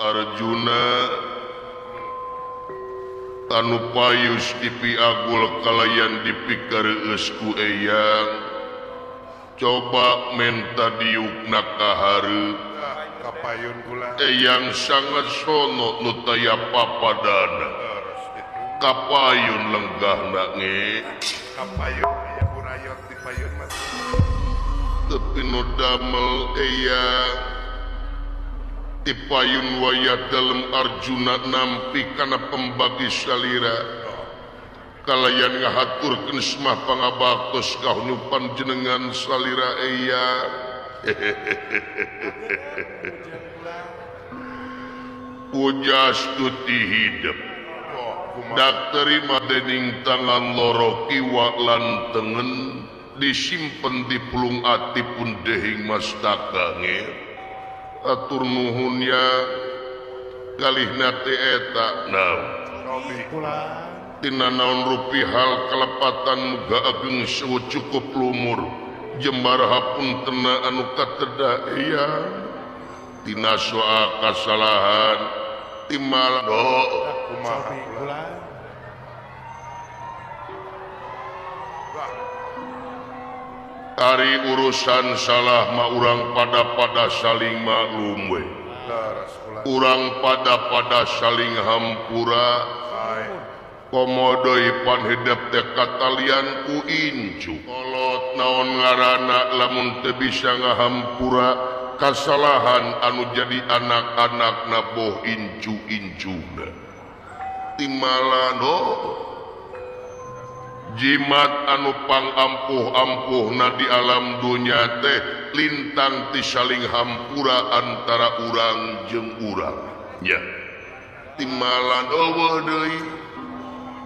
Arjuna anu payus dipiagul kalayan dipikareueus ku eyang coba menta diukna ka hareup Kapayun kula. Eyang sangat sono nu taya papadana kapayun lenggahna nge. Kapayun aya burayot di payun mah. Tapi nu damel eyang dipayun wayah dalem Arjuna nampi kana pembagi salira kalayan ngahaturkeun semah pangabaktos ka panjenengan salira eyang. Pujastuti hidup Oh, kumaha? Dak terima dening tangan loro kiwa lan tengen disimpen di pulung ati pun dehing mastaka nge atur nuhun ya kalihna teh eta naon. Cobi. Tina naon rupi hal kalepatan muga ageng sewu cukup lumur jembar hapuntena anu kateda eyang tina soal kasalahan timal do. Kumaha kula? Wah, Ari urusan salah mah urang pada-pada saling maklum we. Leres kula. Urang pada-pada saling hampura. Sae. Komo deui pan hidep teh katalian ku incu kolot naon ngaranna lamun teu bisa ngahampura kasalahan anu jadi anak-anak boh incu-incuna timalan oh jimat anu pangampuh-ampuhna di alam dunya teh lintang ti saling hampura antara urang jeung urang ya timalan eueuh deui.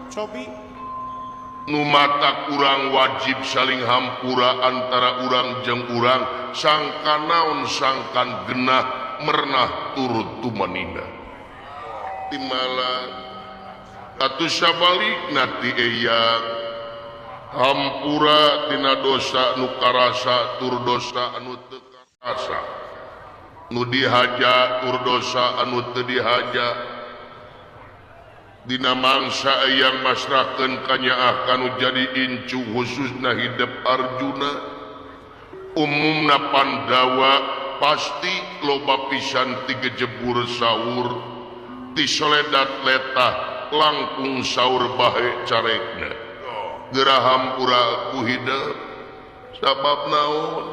Cobi. Nu matak urang wajib saling hampura antara urang jeung urang sangkan naon sangkan genah merenah turut tumanina timalan atuh sabalikna ti eyang hampura tina dosa nu karasa tur dosa anu teu karasa nu dihaja tur dosa anu teu dihaja. Dina mangsa eyang masrahkeun kanyaah kanu jadi incu khususna hidep Arjuna umumna Pandawa pasti loba pisan ti gejebur saur ti soledat letah langkung saur bahe carekna geura hampura ku hidep sabab naon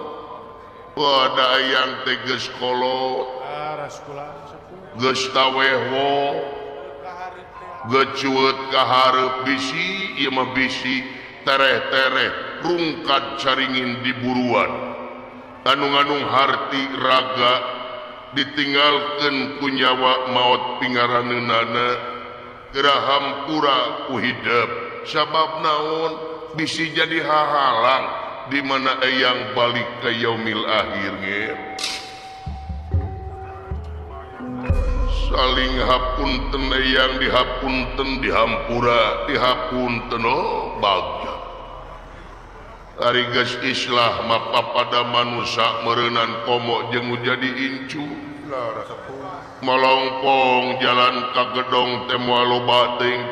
wadah eyang teh geus kolot Leres kula sepuh. Geus taweho gecueut ka hareup bisi ieu mah bisi tereh-tereh rungkad caringin di buruan anu-nganung harti raga ditinggalkeun ku nyawa maot pingaraneunana geura hampura ku hidep sabab naon bisi jadi hahalang di mana eyang balik ke yaumil akhir ge. Saling hapunten eyang dihapunten dihampura dihapunten oh bagja ari geus islah mah papada manusa meureunan komo jeung nu jadi incu Leres sepuh. Malongpong jalan ka gedong teh moal loba teuing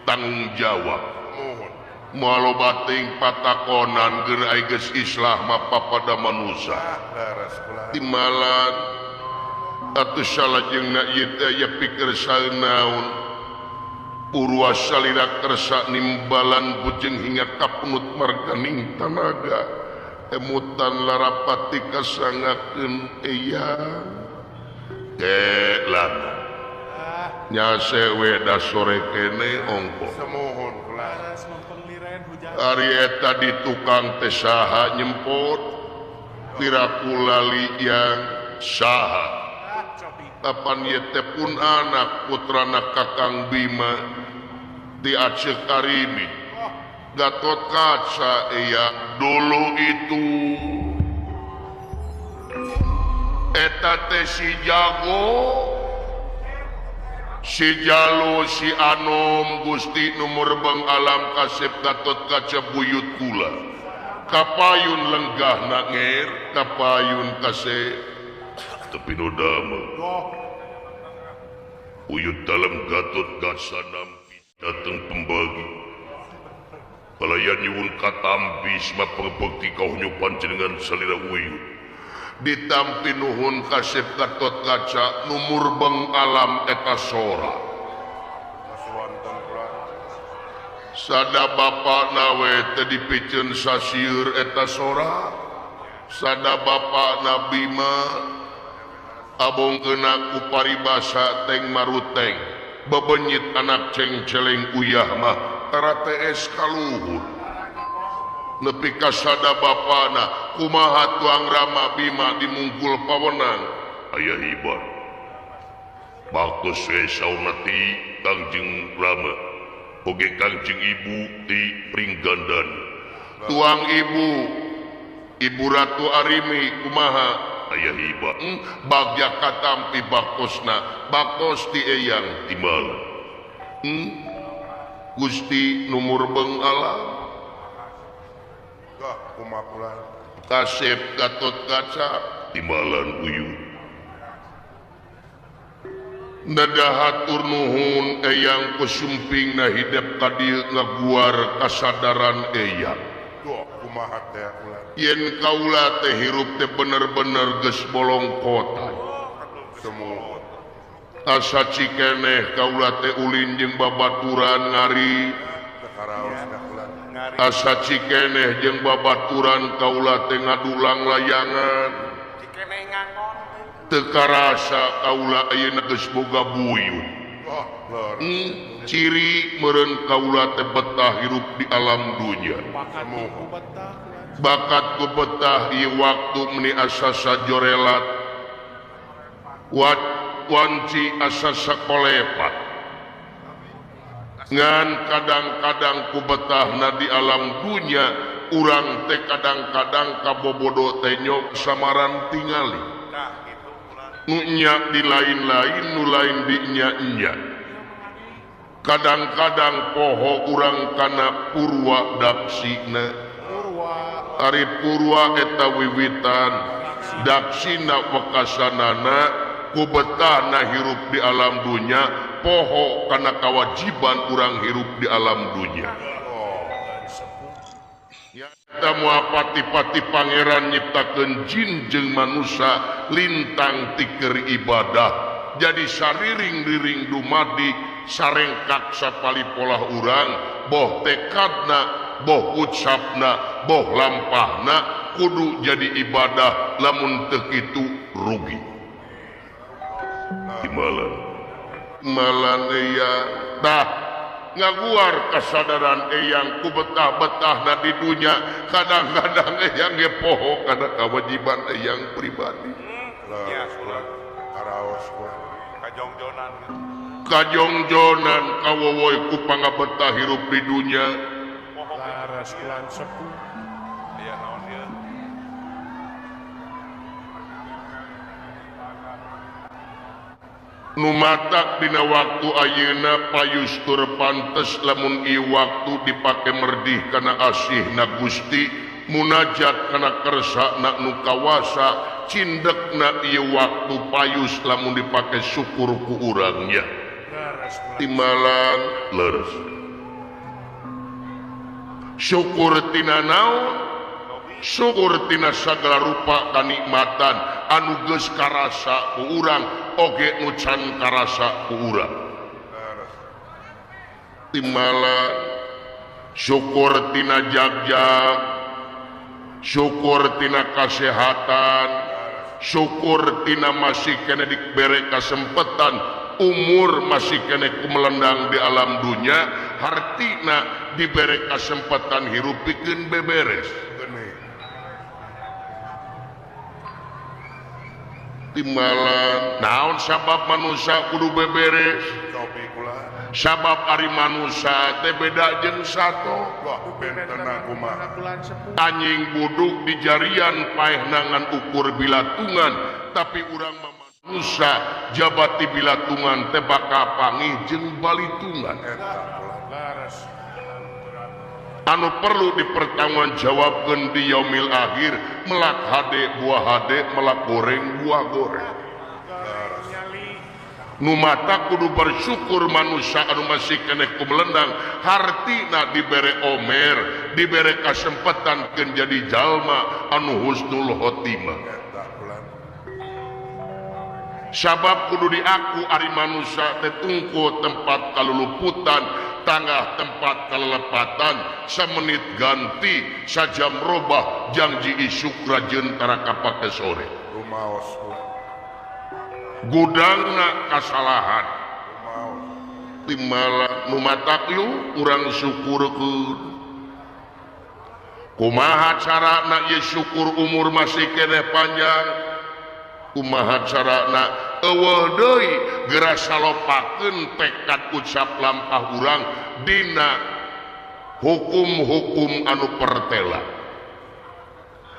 tanggung jawab. Muhun. Moal loba teuing patakonan geura ai geus islah mah papada manusa. Ah, leres kula. Timalan atuh salajengna ieu teh aya pikir saeunaun Purwa salira kersa nimbalan bujeng hingga kapunut marganing tanaga emutan larapati kasangakeun eyang ke lan nyase we da sore kene ongko. Semohon kula. Leres mempeng liren hujan. Ari eta di tukang teh saha nyempot piraku lali yang saha. Ah, cobi. Kapan ieu teh pun anak putrana Kakang Bima di Aceh Karimi Gatot Kaca eyang dulu itu eta teh si jago si Jalu si Anom Gusti nu murebeng alam kasep Gatot Kaca buyut kula kapayun lenggah nanger kapayun kase tepi nu damel. Doh. Uyut dalam Gatot Kaca nampi dateng pembagi. Pelayan nyuwun katampi sma pangbekti kahunyu panjenengan salira uyut. Ditampi nuhun kasep Gatot Kaca nu murbeng alam eta sora. Sada bapa nawe teu dipiceun sasieur eta sora. Sada bapa na Bima abongkeuna ku paribasa teng maruteng. Bebenyit anak cengceleng uyah mah tara tees ka luhur. Nepi ka sada bapana kumaha tuang Rama Bima dimungkul pawenang. Aya hibar. Baktos we sauna ti Kangjeng Rama oge Kangjeng Ibu ti Pringgandan. Tuang Ibu, Ibu Ratu Arimi kumaha aya hiba. Bagya katampi baktosna, baktos ti eyang timbalan. Gusti nu murbeng alam. Gah kumaha kula. Kasep Gatot Kaca timbalan uyut. Nada hatur nuhun eyang kusumpingna hidep ka dieu ngaguar kasadaran eyang. Kumaha teh kula. Yen kaula teh hirup teh bener-bener geus bolong kota. Semu. Asa cikeneh kaula teh ulin jeung babaturan ngari. Asa cikeneh jeung babaturan kaula teh ngadulang layangan. Cikeneh ngangon. Teu karasa kaula ayeuna geus boga buyut. Ciri meureun kaula teh betah hirup di alam dunya. Bakat ku betah ieu waktu meni asa sajorelat. Wanci asa sakolepat. Ngan kadang-kadang ku betahna di alam dunya urang teh kadang-kadang kabobodo teh nyok samaran tingali. Nu nya di lain-lain nu lain di nya-nya. Kadang-kadang poho urang kana purwa daksina. Ari purwa eta wiwitan daksina wekasanana ku betahna hirup di alam dunya poho kana kawajiban urang hirup di alam dunya. Eta moal pati-pati pangeran nyiptakeun jin jeung manusa lintang tiker ibadah. Jadi sariring-riring dumadi sarengkak sapali polah urang boh tekadna boh ucapna boh lampahna kudu jadi ibadah lamun teu kitu rugi. Malan malan eyang tah ngaguar kasadaran eyang ku betah-betahna di dunya kadang-kadang eyang ge poho kana kewajiban eyang pribadi. Ya karaos kula. Kajongjonan. Kajongjonan kawowoy ku pangabetah hirup di dunya. Laras kulan sepuh. Iya naon ieu. Nu matak dina waktu ayeuna payus tur pantes lamun ieu waktu dipake merdih kana asihna Gusti munajat kana kersana nu kawasa cindekna ieu waktu payus lamun dipake syukur ku urangnya. Timbalan leres. Syukur tina naon? Syukur tina sagala rupa kanikmatan anu geus karasa ku urang oge nu can karasa ku urang. Timbalan syukur tina jagjag, syukur tina kasehatan, syukur tina masih kene dibere kasempetan umur masih kene ku melendang di alam dunya, hartina dibere kasempatan hirup pikeun beberes. Timbalan naon sabab manusia kudu beberes? Sabab ari manusia teh beda jeung sato. Anjing buduk di jarian paehna ngan ukur bilatungan, tapi urang mah manusia jabati bilatungan teh bakal pangih jeung balitungan. Anu perlu dipertanggungjawabkeun di yaumil akhir, melak hade buah hade, melak goreng buah goreng. Nu mata kudu bersyukur manusia anu masih keneh ku melendang hartina dibere omer dibere kasempatan keun jadi jalma anu husnul khotimah. Sabab kudu diaku ari manusia teh tungku tempat kaluluputan tangah tempat kalelepatan samenit ganti sajam robah janji isuk rajeun tara kapake sore. Rumaos gudangna kasalahan timala nu matak yu urang syukurkeun. Kumaha carana ieu syukur umur masih keneh panjang? Kumaha carana eueuh deui geura salopakeun tekad ucap lampah urang dina hukum-hukum anu pertela.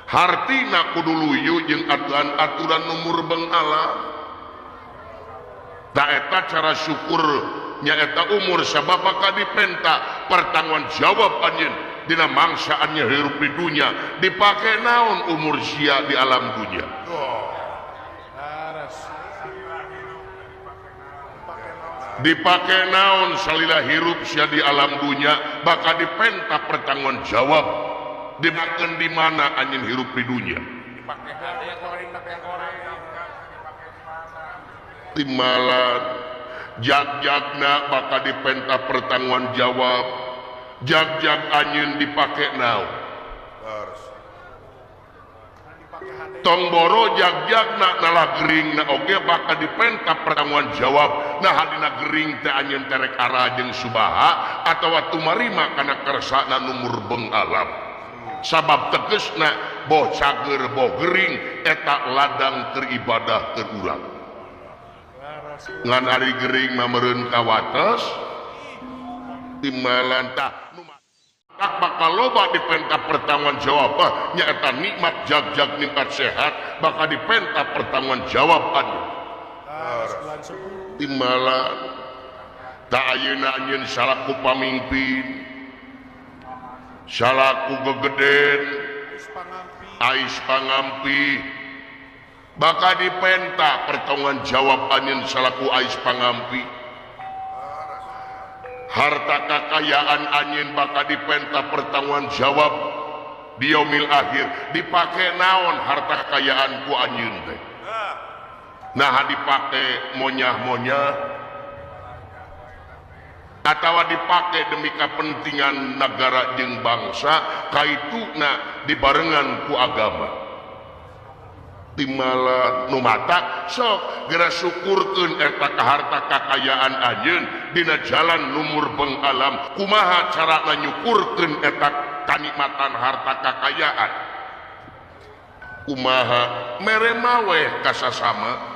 Hartina kudu luyu jeung aturan-aturan nu murbeng alam. Ta eta cara syukur nyaeta umur sabab bakal dipenta pertanggungan jawab anjeun dina mangsa anjeun hirup di dunya dipake naon umur sia di alam dunya. Dipake naon salila hirup sia di alam dunya bakal dipenta pertanggungan jawab dimakeun di mana anjeun hirup di dunya. Timalan jag-jagna bakal dipenta pertanggungan jawab jag-jag anjeun dipake naon tong boro jag-jagna nalah geringna oge bakal dipenta pertanggungan jawab. Nah dina gering teh anjeun terek arah jeung subaha atawa tumarima kana kersana nu murbeng alam. Sabab tegesna boh cager boh gering eta ladang keur ibadah keur urang. Ngan ari gering mah meureun kawates timalan tah tak bakal loba dipenta pertanggungan jawab nyaeta nikmat jag-jag nikmat sehat bakal dipenta pertanggungan jawab anjeun. Timalan tak ayeuna anjeun salaku pamimpin salaku gegeden ais pangampi bakal dipenta pertanggungan jawab anjeun salaku ais pangampi. Harta kakayaan anjeun bakal dipenta pertanggungan jawab di yaumil akhir dipake naon harta kekayaan ku anjeun teh. Nah dipake monyah-monyah atawa dipake demi kepentingan negara jeung bangsa kaituna dibarengan ku agama. Timala nu matak sok geura syukurkeun eta ka harta kakayaan anjeun dina jalan nu murbeng alam. Kumaha carana nyukurkeun eta kanikmatan harta kakayaan? Kumaha mere maweh ka sasama.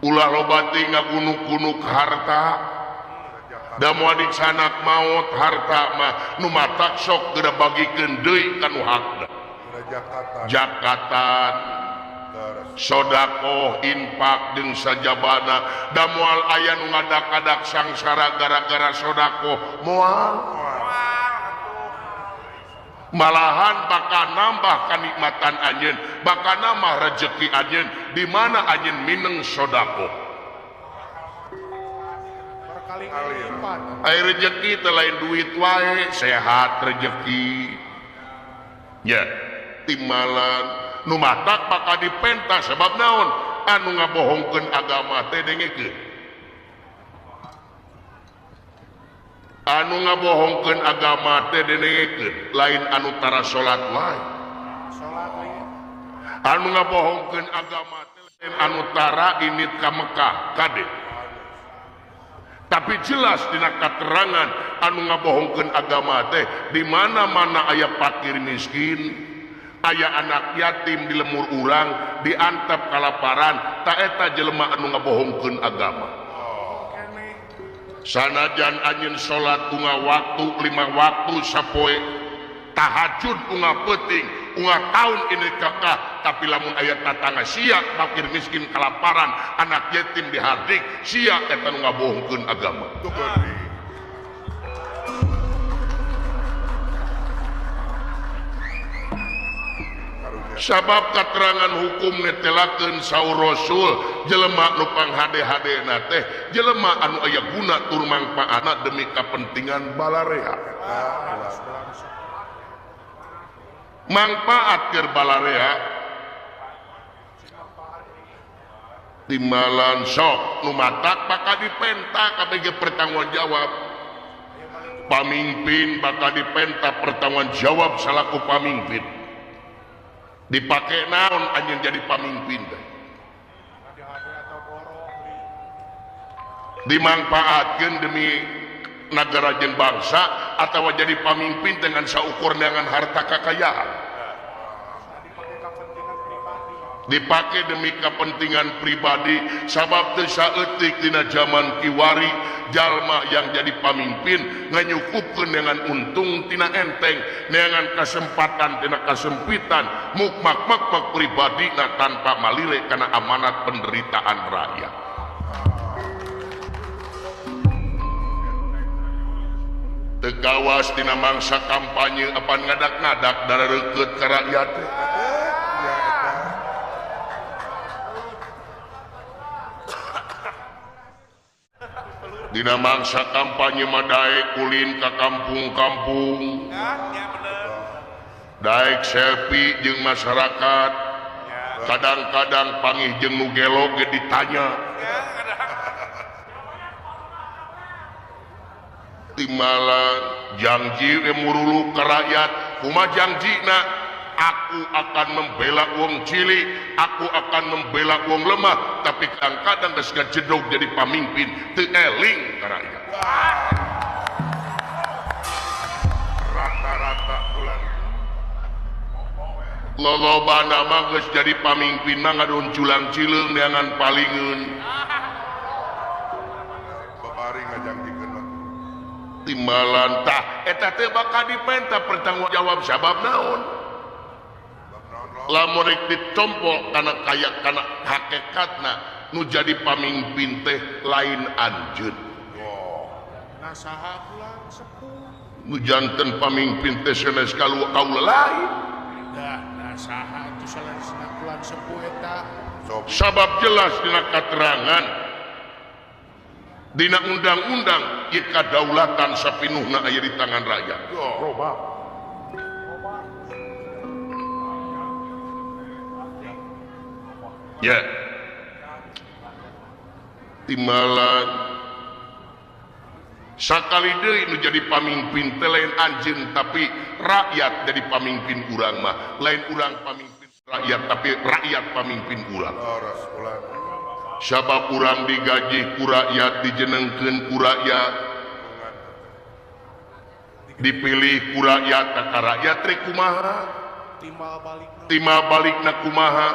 Ulah loba teh ngagunuk-gunuk harta da moal dicanak maot harta mah nu matak sok geura bagikeun deui ka nu hakna. Jakatan sodakoh infak jeung sajabana da moal aya nu ngadak-adak sangsara gara-gara sodakoh moal. Malahan bakal nambah kanikmatan anjeun bakal nambah rejeki anjeun di mana anjeun mineng sodakoh. Ai rejeki teh lain duit wae sehat rejeki ya timalan nu matak bakal dipenta sebab naon anu ngabohongkeun agama teh dengekeun anu ngabohongkeun agama teh dengekeun lain anu tara salat wae anu ngabohongkeun agama teh lain anu tara init ka Mekah kade. Tapi jelas dina katerangan anu ngabohongkeun agama teh di mana-mana aya fakir miskin aya anak yatim di lemur urang diantep kalaparan ta eta jelema anu ngabohongkeun agama. Sanajan anjeun salat unga waktu 5 waktu sapoe tahajud unga peuting unga taun ini kakah tapi lamun aya tatangga sia fakir miskin kalaparan anak yatim dihardik sia eta nu ngabohongkeun agama. Sabab katerangan hukum netelakeun saur Rasul jelema nu panghade-hadena teh jelema anu aya guna tur mangpaatna demi kepentingan balarea. Mangpaat keur balarea timbalan sok nu matak bakal dipenta kabeh pertanggung jawab. Pamimpin bakal dipenta pertanggung jawab salaku pamimpin. Dipake naon anjeun jadi pamimpin teh. Dimangpaatkeun demi negara jeung bangsa atawa jadi pamimpin dengan saukur dengan harta kekayaan. Dipake demi kepentingan pribadi sabab teu saeutik dina zaman kiwari jalma yang jadi pamimpin nganyukupkeun dengan untung tina enteng dengan kesempatan tina kasempitan mukmak-makmak pribadi na tanpa malile kana amanat penderitaan rakyat. Teu kawas dina mangsa kampanye apan ngadak-ngadak dareukeut ka rakyat teh. Dina mangsa kampanye mah daek ulin ka kampung-kampung, daek selfie jeung masyarakat, kadang-kadang pangih jeung nu gelo ge ditanya. Timbalan janji we murulu ka rakyat, kumaha janjina? Aku akan membela wong cilik, aku akan membela wong lemah, tapi kadang-kadang geus ngajedog jadi pamimpin teu eling ka rakyat. Rata-rata bulan. Lolobana mah geus jadi pamimpin mah ngadon culang cileung neangan palingeun. Babari ngajangjikeun mah. Timbalan tah eta teh bakal dipenta pertanggungjawab sabab naon? Lamun rek ditompo kana kaya kana hakikatna nu jadi pamimpin teh lain anjeun. Nah saha pulang sepuh nu janten pamimpin teh sanes kaula lain. Dah nah saha atuh sanesna pulang sepuh eta. Sabab jelas dina katerangan dina undang-undang ieu kadaulatan sapinuhna aya di tangan rakyat. Robah. Ya, timbalan sakali deui nu jadi pamimpin teh lain anjeun tapi rakyat jadi pamimpin urang mah, lain urang pamimpin rakyat tapi rakyat pamimpin urang. Sabab urang digaji ku rakyat, dijenengkeun ku rakyat, dipilih ku rakyat, ka rakyat rek kumaha? Timbal balikna kumaha?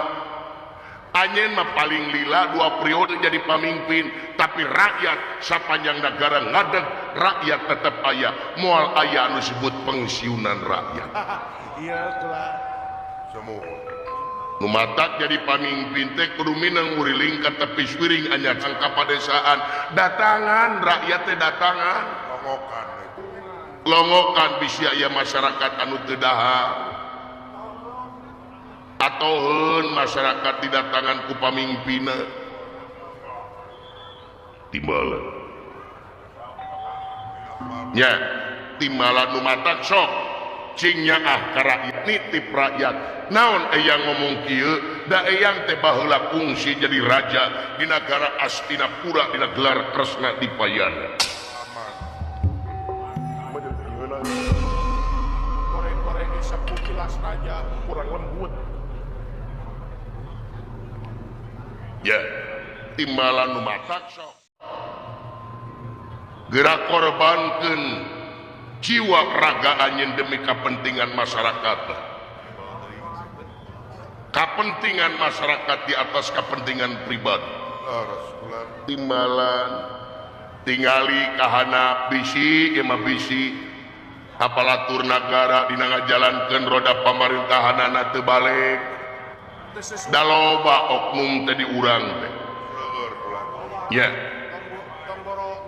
Anjeun mah paling lila 2 periode jadi pamimpin, tapi rakyat sapanjang negara ngadeg rakyat tetap aya, moal aya anu disebut pensiunan rakyat. Iya lah. Semua. Nu matak jadi pamimpin teh kudu mineng nguriling ka tepi wiring anyar ka padesaan, datangan rakyat teh datangan. Longokan. Longokan bisi aya masyarakat anu teu dahar. Atoheun masyarakat didatangan ku pamimpinna. Timbalan. Nya, timbalan nu matak sok cing nyaah ka rakyat, nitip rakyat. Naon eyang ngomong kieu? Da eyang teh baheula kungsi jadi raja di nagara Astinapura dina gelar Kresna Dipayana. Koreng-koreng sepuh jelas raja kurang lembut. Ya, timbalan nu matak sok gerak korbankeun jiwa raga anjeun demi kepentingan masyarakat. Kepentingan masyarakat di atas kepentingan pribadi. Timbalan tingali kahana bisi ieu mah bisi aparatur nagara dina ngajalankeun roda pamarintahanana teu balik. Da loba oknum teh di urang teh. Ya.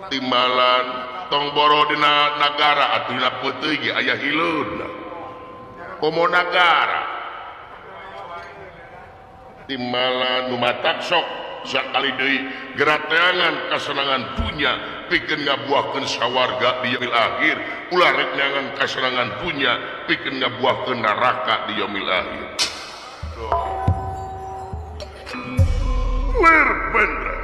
Timbalan tong boro dina nagara atuh dina peuteui ge aya hileudna. Komo nagara. Timala nu matak sok sakali deui gerateangan kasenangan dunya pikeun ngabuahkeun sawarga di yaumil akhir, ulah rek neangan kasenangan dunya pikeun ngabuahkeun neraka di yaumil akhir. Lir bendra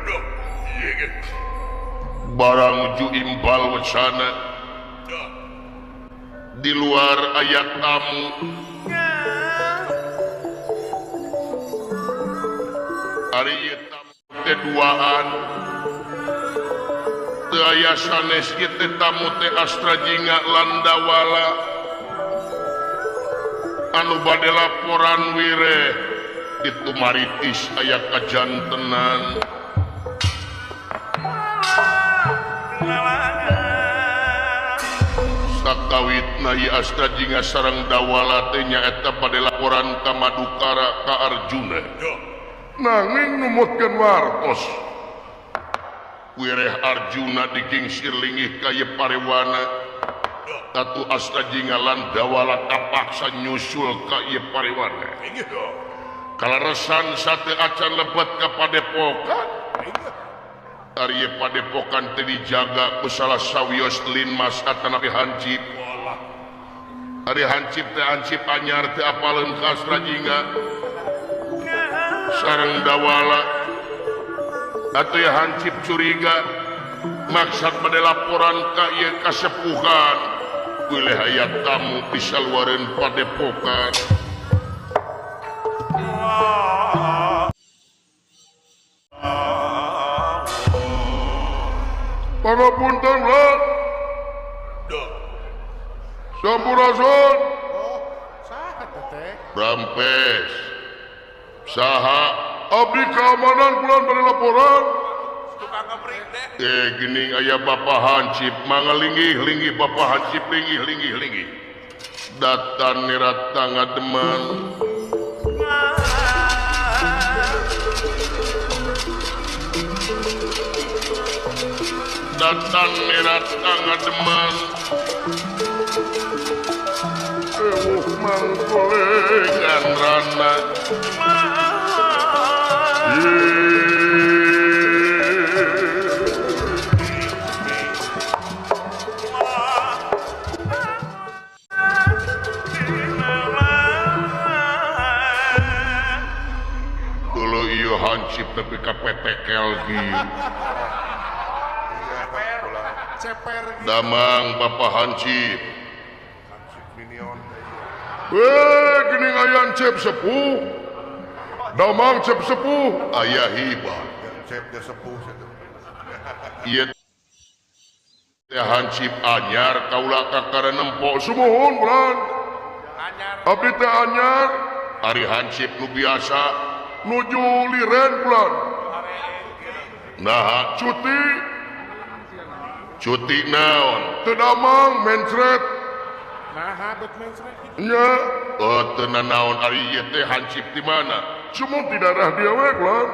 barang nuju imbal wacana di luar ayat tamu ari ieu tamu teh duaan teu aya sanes ieu teh tamu teh Astra Jingga Landawala anu bade laporan wire itu maritis aya kajantenan. Sakawitna ieu Astra Jingga sareng Dawala teh nyaeta bade laporan ka Madukara ka Arjuna. Nanging numutkeun wartos wireh Arjuna digingsir linggih ka ieu parewana. Tatu Astra Jingga lan Dawala kapaksa nyusul ka ieu parewana. Kaleresan sate acan lebet ka padepokan. Ari padepokan teh dijaga ku salah sawios Linmas atanapi hancip. Ari hancip teh hancip anyar teh apaleun ka Astra Jingga sareng Dawala. Atuh ya hancip curiga maksad bade laporan ka ieu kasepuhan. Wileh aya tamu bisa luareun padepokan. Pangapunten lan Sampurasun. Saha teh? Rampes. Saha abdi keamanan bulan bari laporan. Tukang ngebrik teh. Geuning aya Bapak Hancip, mangga linggih linggih Bapak Hancip linggih linggih linggih. Datan nirata ngademan. Datang nirata ngademan. Ewuh mangkolengan rana. Dulu ieu hancip tapi ka petekel kieu. Damang Bapak Hancip. Geuning aya hancip sepuh. Damang cep sepuh aya hibah. Cep teh sepuh ieu teh hancip anyar kaula kakara nempo sumuhun bulan. Abdi teh anyar ari hancip nu biasa nuju liren bulan. Nah cuti cuti naon teu damang mencret. Naha bet mencret nya oh teu nanaon ari ieu teh hancip di mana? Cuma di darah dia we bulan.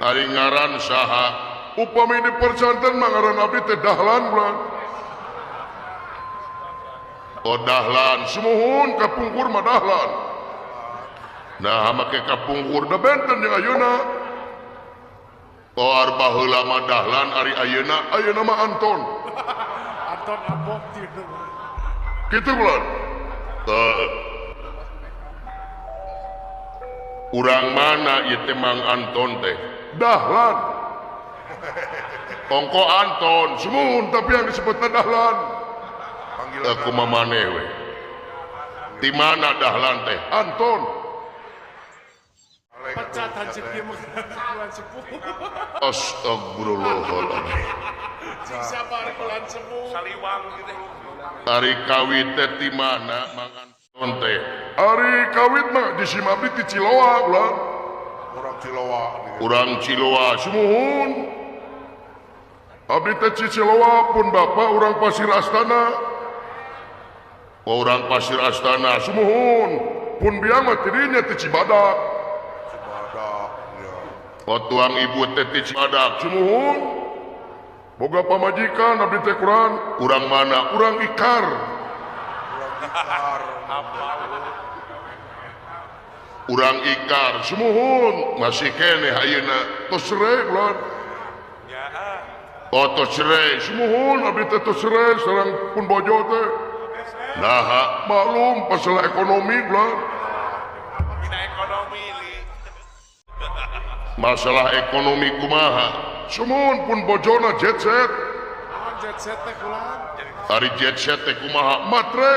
Ari ngaran saha? Upami dipercanten mah ngaran abdi teh Dahlan bulan. Oh Dahlan sumuhun kapungkur mah Dahlan. Nah make kapungkur da benten jeung ayeuna. Oh baheula mah Dahlan ari ayeuna ayeuna mah Anton. Anton abok kitu. Kitu bulan. Urang mana ieu teh Mang Anton teh? Dahlan. Ongko Anton, sumuhun tapi yang disebutna Dahlan. Panggilan kumaha maneh we? Di mana Dahlan teh? Anton. Pecat hancip ieu mah bulan sepuh. Astagfirullahaladzim. Cing sabar bulan sepuh. Saliwang gitu. Ari kawit teh di mana Mang Anton teh? Ari kawit mah di Simabdi di Ciloa ulah. Urang Ciloa. Urang Ciloa sumuhun. Abdi teh Ciloa pun bapak urang Pasir Astana. Urang Pasir Astana sumuhun. Pun biang mah tidinya ti Cibadak. Cibadak ya. Oh tuang ibu teh ti Cibadak sumuhun. Boga pamajikan abdi teh kurang. Urang mana? Urang Ikar. Urang Ikar. Urang ikar sumuhun masih keneh ayeuna tos cerai ulah. Oh tos cerai sumuhun abdi teh tos cerai sareng pun bojo teh. Naha maklum masalah ekonomi ulah. Masalah ekonomi kumaha? Sumuhun pun bojona jet set. Jet set teh kulan. Ari jet set teh kumaha? Matre.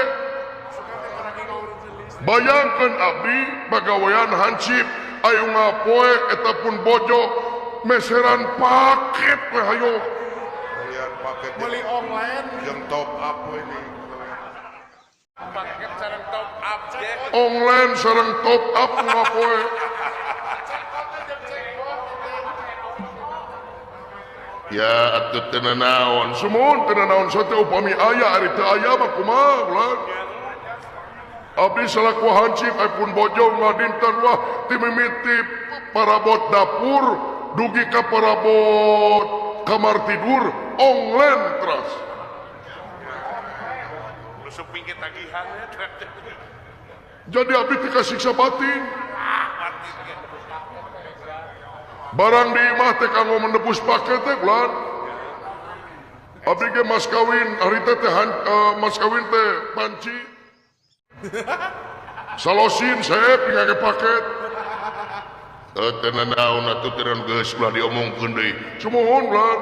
Bayangkan abdi pagawean hansip ayo ngapoe eta pun bojo meseran paket we hayo. Belian paket beli online yang top up we ini. Paket sareng top up deh. Online sareng top up ngapoe. Ya atuh teu nanaon, sumuhun teu nanaon sate upami aya ari teu aya mah kumaha ulah. Abdi salaku hansip pun bojo ngadinten wah timimiti parabot dapur dugi ka parabot kamar tidur online teras. Jadi abdi teu kasiksa batin. Barang di imah teh kanggo menebus paket teh ulah. Abdi ge mas kawin ari teh mas kawin teh panci. Salosin saya pingage paket. Teu naon atuh teu geus ulah diomongkeun deui. Sumuhun ulah.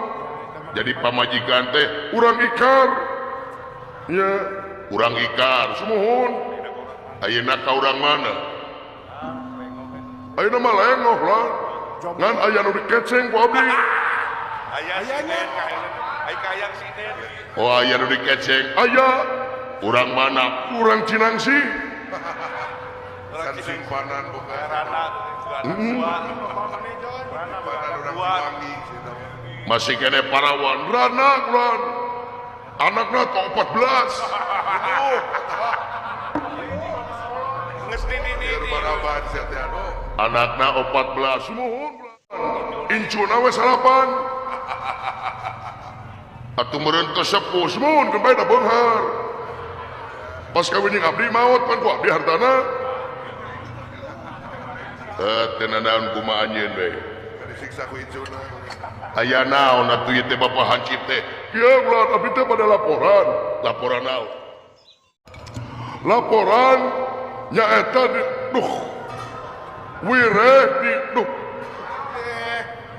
Jadi pamajikan teh urang ikar. Nya, urang ikar sumuhun. Ayeuna ka urang mana? Ayeuna mah lengoh lah. Ngan aya nu dikeceng ku abdi. Aya sinden ka hayang sinden. Oh aya nu dikeceng. Aya. Urang mana? Urang Cinangsi. Kan simpanan bukan. Masih kene parawan rana ulan. Anakna tok 14. Anakna 14 sumuhun. Incuna we salapan. Atuh meureun teu sepuh sumuhun keun bae da beunghar. Pas kawin jeung abdi maot pan ku abdi hartana. Teu nanaon kumaha anjeun we. Disiksa ku incuna. Aya naon atuh ieu teh Bapak Hansip teh? Kieu ulah abdi teh pada laporan. Laporan naon? Laporan nyaeta di duh. Wireh di duh.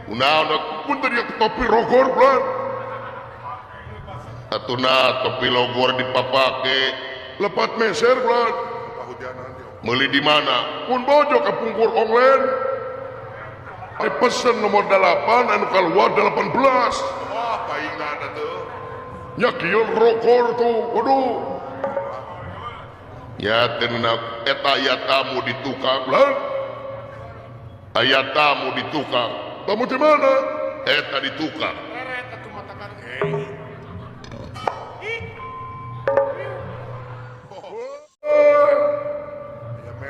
Kunaon pun tadi topi rogor ulah. Atuh na topi logor dipapake. Lepat meser ulah. Meuli di mana? Pun bojo ka pungkur online. Ai pesen nomor 8 anu kaluar 18. Wah, paingan atuh. Nya kieu rokor tuh, waduh. Ya teu eta aya tamu di tukang lah. Aya tamu di tukang. Tamu di mana? Eta di tukang.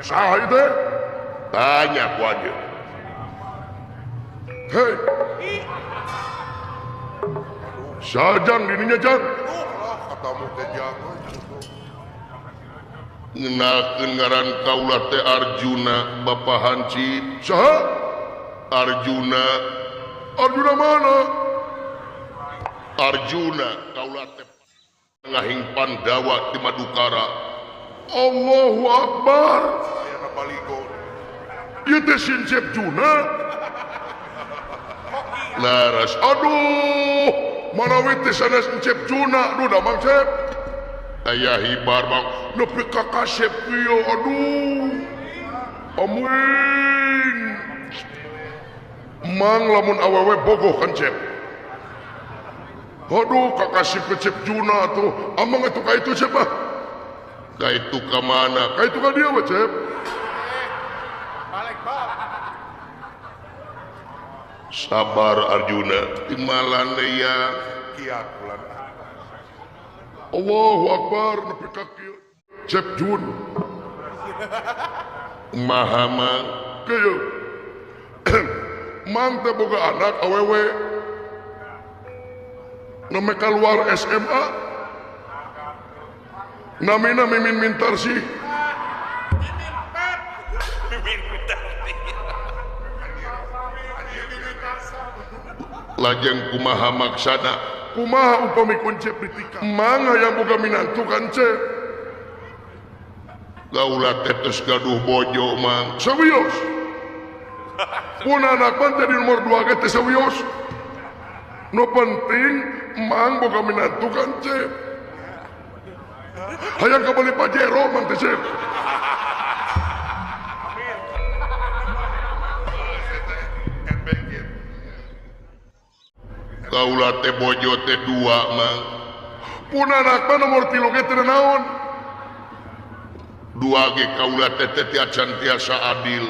Saha ieu teh? Tanya ku anjeun. Hei. Sajang dininya jang. Katamu teh jang. Ngeunalkeun ngaran kaula teh Arjuna Bapak Hansip. Saha? Arjuna. Arjuna mana? Arjuna kaula teh ngahing Pandawa di Madukara. Allahu Akbar. Ieu teh Sincep Juna. Laras aduh manawi teh sanes Encep Juna aduh da Mang Cep. Aya hibar Mang nepi ka kasep ieu aduh. Amin. Mang lamun awewe bogoh kan Cep. Aduh ka kasep Encep Juna tuh amang atuh ka itu Cep ah. Ka itu ka mana? Ka itu ka dieu we Cep. Balik bab. Sabar Arjuna timalan ya kiat bulan. Allahu Akbar nepi ka kieu Cep Jun. Maha mang kieu. Mang teh boga anak awewe. Name keluar SMA. Namina Mimin Mintarsih. Lajeng kumaha maksana? Kumaha upami kuncep ditikam? Mang hayang boga minantu kan cep. Kaula teh geus gaduh bojo mang. Sawios. Pun anak mah jadi nomor 2 ge teh sawios. Nu penting mang boga minantu kan cep. Hayang kabeli Pajero mang teh cep. Kaula teh bojo teh 2 mang. Pun anak mah nomor 3 ge teu naon. 2 ge kaula teh teh acan tiasa adil.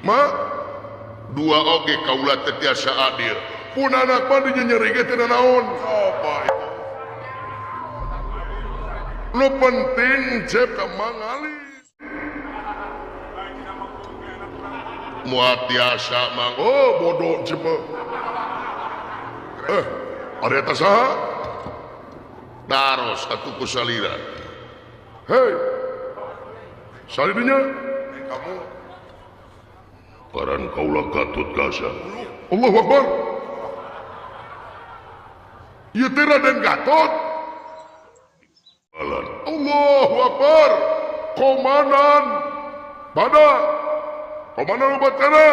Ma 2 oge kaula teh tiasa adil. Pun anak mah dinyeri ge teu naon. Coba itu. Nu penting cep ka Mang Ali. Moal tiasa mang. Oh bodoh cep. Ari eta saha? Taros atuh ku salira. Hei. Salirinya? Kamu paran kaula Gatot Kaca. Allahu Akbar. Ieu teh Raden Gatot. Alan. Allahu Akbar. Komandan pada komandan upacara.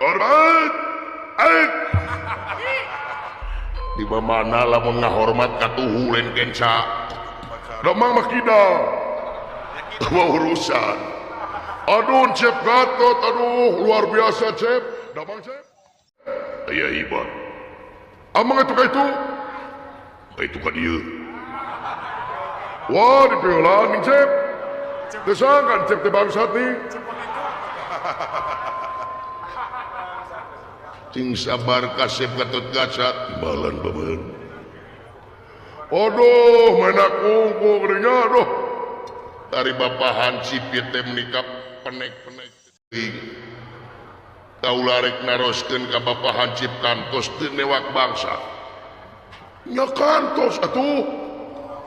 Hormat. Aik. Di mana lamun ngahormat ka tuhu lain kenca. Damang mah kidal. Wah urusan. Aduh Cep Gatot, aduh luar biasa Cep. Damang Cep. Aya iba. Amang itu ka itu? Itu ka dieu. Wah dipeulaan nih Cep. Teu sangkan Cep teh bangsat nih. Cing sabar kasep Gatot Kaca imbalan paman. Aduh menak kungku geuning aduh. Dari Bapak Hansip ieu teh menika penek-penek teuing. Kaula rek naroskeun ka Bapak Hansip kantos teu newak bangsa. Nya kantos atuh.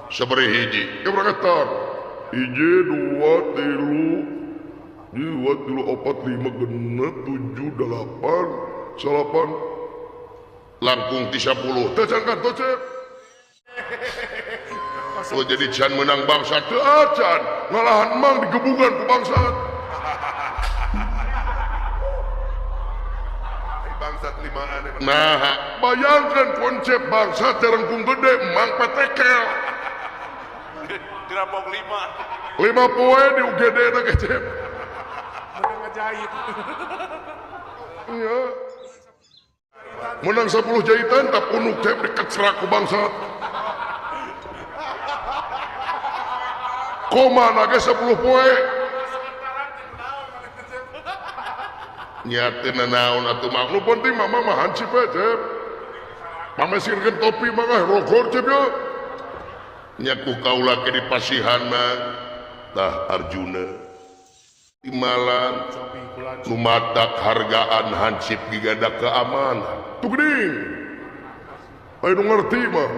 Sabaraha hiji? Ya berangkatan. Hiji, 2, 3, 2, 3, 4, 5, 6, 7, 8, 9 langkung ti 10. Teu can kantos Cep. Oh jadi can menang bangsa teu acan ngalahan mang digebugan ku bangsat. Bangsat limaan. Nah, bayangkan konsep bangsat terengkung gede mang petekel. Dirampok 5. 5 poe di UGD na ge Cep. Menang ngajahit. Iya. Menang 10 jahitan tak punuk Cep dikecerak ku bangsat. Koma naga 10 poe. Nya teu nanaon atuh mah. Nu penting mama mah hansip we Cep. Pamesirkeun topi mah rogor Cep ya. Nya ku kaula ke dipasihan mah tah Arjuna. Timalan lumatak hargaan hansip gigada keamanan. Tuh geuning. Ayo nu ngerti mah.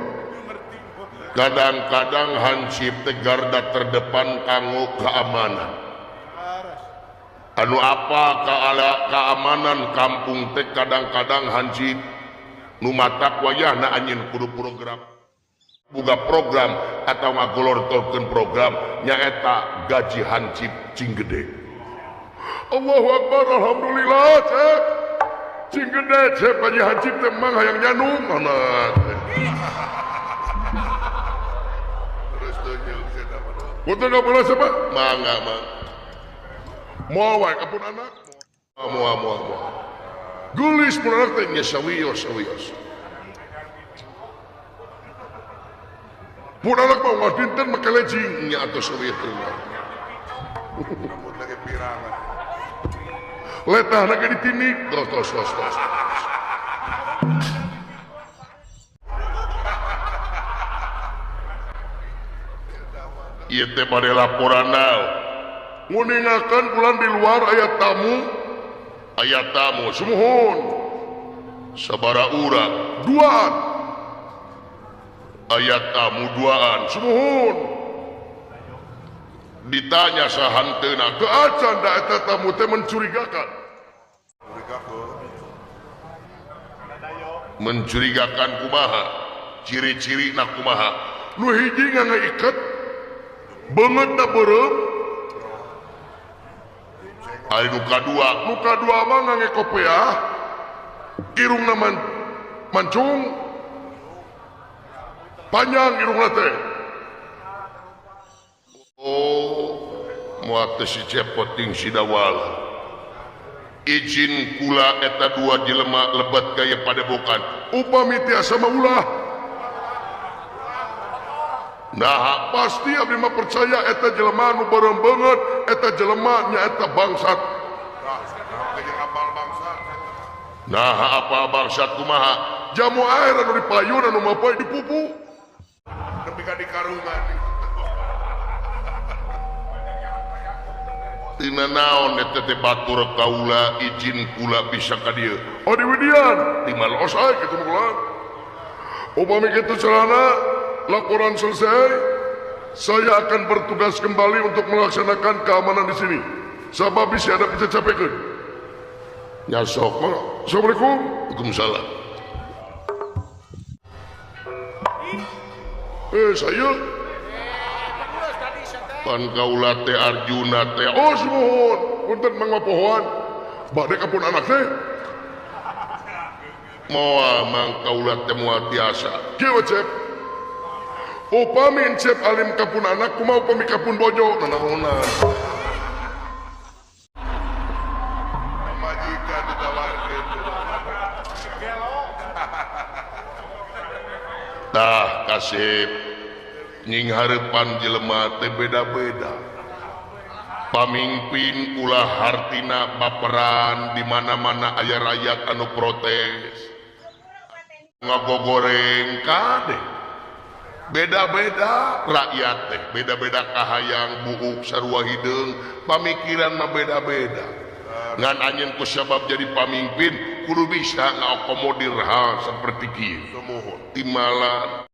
Kadang-kadang hansip teh garda terdepan kanggo keamanan. Anu apa keamanan kampung teh kadang-kadang hansip nu matak wayahna anjeun kudu program. Boga program atau ngagolortorkeun program nyaeta gaji hansip cing gede. Allahu Akbar, alhamdulillah Cep. Cing gede Cep gaji hansip teh mang hayang nyanung anak. Punten ka siapa? Mangga mang. Moal wae ka pun anak. Moal moal moal. Geulis pun anak teh nya sawios sawios. Pun anak mah unggal dinten make lejing nya atuh sawios teh. Rambut lagi pirangan. Letahna ge ditinik. Tos tos tos tos. Ieu teh bade laporan naon? Nguningakeun bulan di luar aya tamu, aya tamu sumuhun. Sabaraha urang? Duaan. Aya tamu duaan, sumuhun. Ditanya sahanteuna, teu acan da eta tamu teh mencurigakan. Mencurigakan kumaha ciri-ciri na kumaha nu hiji ngaiket beungeutna beureum ari nu kadua nu kadua mah ngangge kopiah irungna mancung panjang irungna teh. Oh moal teh si Cepot ting si Dawala izin kula eta dua jelema lebet gaya padepokan upami tiasa mah ulah. Nah pasti abdi mah percaya eta jelema nu beureum beungeut eta jelema nyaeta bangsat. Nah apa bangsat kumaha jamu air anu dipayun anu mapoe dipupu nepi ka dikarungan. Tina naon eta teh batur kaula izin kula bisa ka dieu. Oh diwidian di malos ae kitu mah kula. Upami kitu carana laporan selesai, saya akan bertugas kembali untuk melaksanakan keamanan di sini. Sabab bisi ada bisa capekeun. Nya sok mah. Assalamualaikum. Waalaikumsalam. Saya pan kaula teh Arjuna teh. Oh sumuhun, punten mangmapohoan. Bade ka pun anak teh. Moal mang kaula teh moal tiasa. Kieu Cep. Upami Encep alim ka pun anak kumaha upami ka pun bojo nanaonan. Pamajikan ditawarkeun. Tah kasep nying hareupan jelema teh beda-beda. Pamingpin ulah hartina baperan di mana-mana aya rakyat anu protes. Ngagogoreng kade. Beda-beda rakyat teh, beda-beda kahayang buuk sarua hideung, pamikiran mah beda-beda. Ngan anjeun ku sabab jadi pamimpin kudu bisa ngakomodir hal seperti kieu. Timalan